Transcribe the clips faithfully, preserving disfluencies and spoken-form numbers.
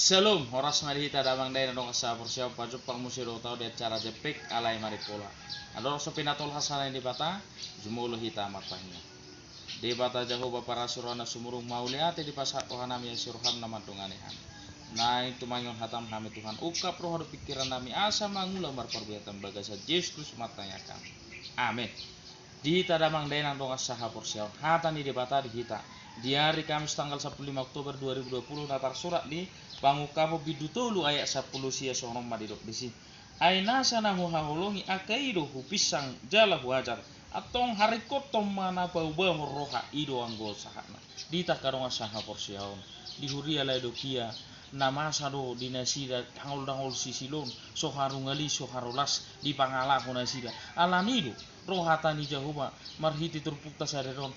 Syalom, horas ma di hita damang dainang dongan sahaporseaon, pajumpang muse do hita on di acara Jempek alai Maripola. Andorang so pinatolhas hata ni Debata, jumolo hita martangiang. Debata Jahowa parasi roha na sumurung, mauliate dipasahat rohanami asi roham na mandongani hami. Naeng tumangihon hatam hami Tuhan, ungkap roha dohot pingkirannami asa mangula marparbue di bagasan Jesus Kristus martangiang hami. Amen. Di hita damang dainang dongan sahaporseaon, hata ni Debata di hita di ari Kamis tanggal sampulu lima Oktober dua ribu dua puluh na tarsurat di Pangungkapon bindu tolu ayat sampulu sia, songon on ma didok disi. Ai nasa na huhaholongi angka i do hupinsang jala huajar, antong haringkothon ma na paubahon roha, i do anggo sahatna. Di hita angka dongan sahaporseaon, di huria Laodikea, na masa do di nasida dangol-dangol sisilo on, so haru ngali, so haru las di pangalaho nasida. Alani do ro hata ni Jahowa marhite turpukta sadari on,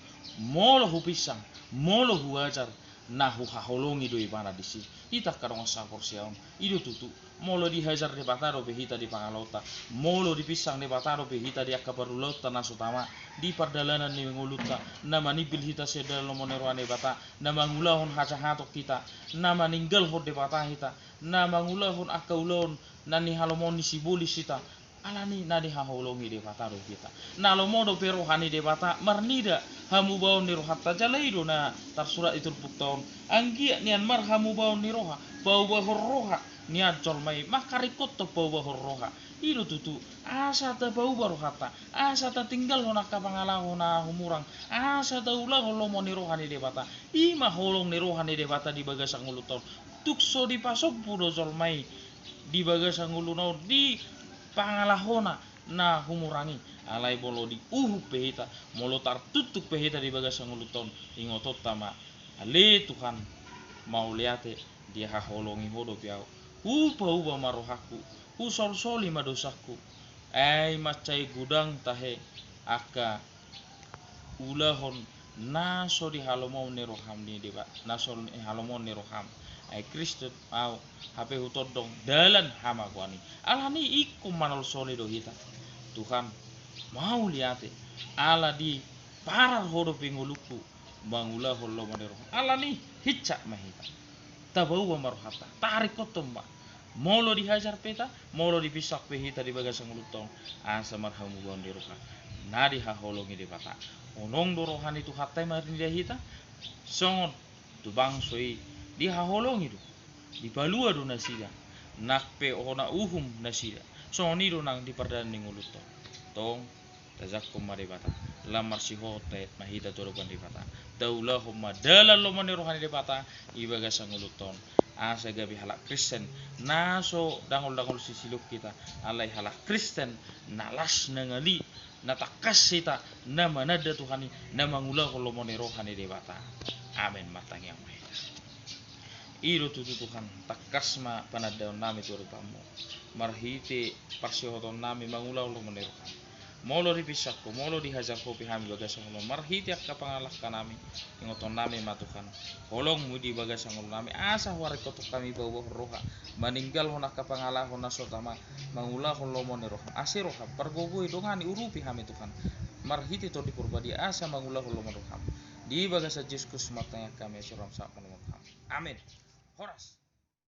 molo hupinsang, molo huajar, na huhaholongi do ibana disi. Di hita angka dongan sahaporseaon, i do tutu, molo dihajar Debata dope hita di pangalahonta, molo dipinsang Debata dope hita di angka parulaonta na so tama, di pardalanan ni ngolunta, na manimbil hita sian dalan lomo ni roha ni Debata, na mangulahon hajahaton hita, na maninggalhon Debata hita, na mangulahon angka ulaon na nihalomohon ni sibolis hita, alani na dihaholongi Debata do hita. Na lomo dope roha ni Debata marnida hamubaon ni rohanta, jala i do na tarsurat di turpukta on. Anggiat nian marhamubaon ni roha, paubahon roha nian jolma i, mangharingkothon paubahon roha. I do tutu, asa tapauba rohanta, asa tatinggalhon angka pangalaho na humurang, asa taulahon lomo ni roha ni Debata. I ma holong ni roha ni Debata di bagasan ngolunta on. Tung so dipasombu do jolma i di bagasan ngoluna on, di pangalahona na humurang i. Alai molo diuhum pe hita, molo tartuktuk pe hita di bagasan ngolunta on, ingotonta ma, ale Tuhan, mauliate, dihaholongi Ho dope ahu. Hupauba ma rohangku, husolsoli ma dosangku. Ai mansai godang tahe angka ulahon na so dihalomohon ni roham ni Deba-, na so dihalomohon ni roham. Ai Kristen ahu, hape hutondong dalan hamagoan i. Alani i ingkon manolsoli do hita. Tuhan, mauliate, ala diparar Ho dope ngolungku mangulahon lomo ni roham. Alani i hinsat ma hita. Tapauba ma rohanta, taharingkothon ma. Molo dihajar pe hita, molo dipinsang pe hita di bagasan ngolunta on, asa marhamubaon ni roha na dihaholongi Debata. Onong do roha ni Tuhanta i marnida hita, songon tu bangso i dihaholongi do, dipalua do nasida, nang pe hona uhum nasida. Songon i do nang di pardalanan ni ngolunta on. Tong, tajangkon ma Debata, lam marsihohot ma hita tu adopan Debata. Taulahon ma dalan lomo ni roha ni Debata di bagasan ngolunta on. Asa gabe halak Kristen na so dangol-dangol sisilo hita, alai halak Kristen na las, na ngali, na tangkas hita na mananda Tuhan i, na mangulahon lomo ni roha ni Debata. Amen. Martangiang ma hita. I do tutu Tuhan, tangkas ma panandaonnami tu adopanMu marhite parsihohotonnami mangulahon lomo ni rohaM. Molo dipinsang Ho, molo dihajar Ho pe hami bagasan ngolunami marhite angka pangalahonami, ingotonnami ma Tuhan holongMu di bagasan ngolunami, asa huharingkothon hami paubahon roha, maninggalhon angka pangalaho na so tama, mangulahon lomo ni rohaM. Asi rohaM, pargogoi, dongani, urupi hami Tuhan marhite Tondi Porbadia, asa mangulahon lomo ni rohaM. Di bagasan Jesus Kristus martangiang hami, asi rohaM sahat ma tu hami. Amen. Horas.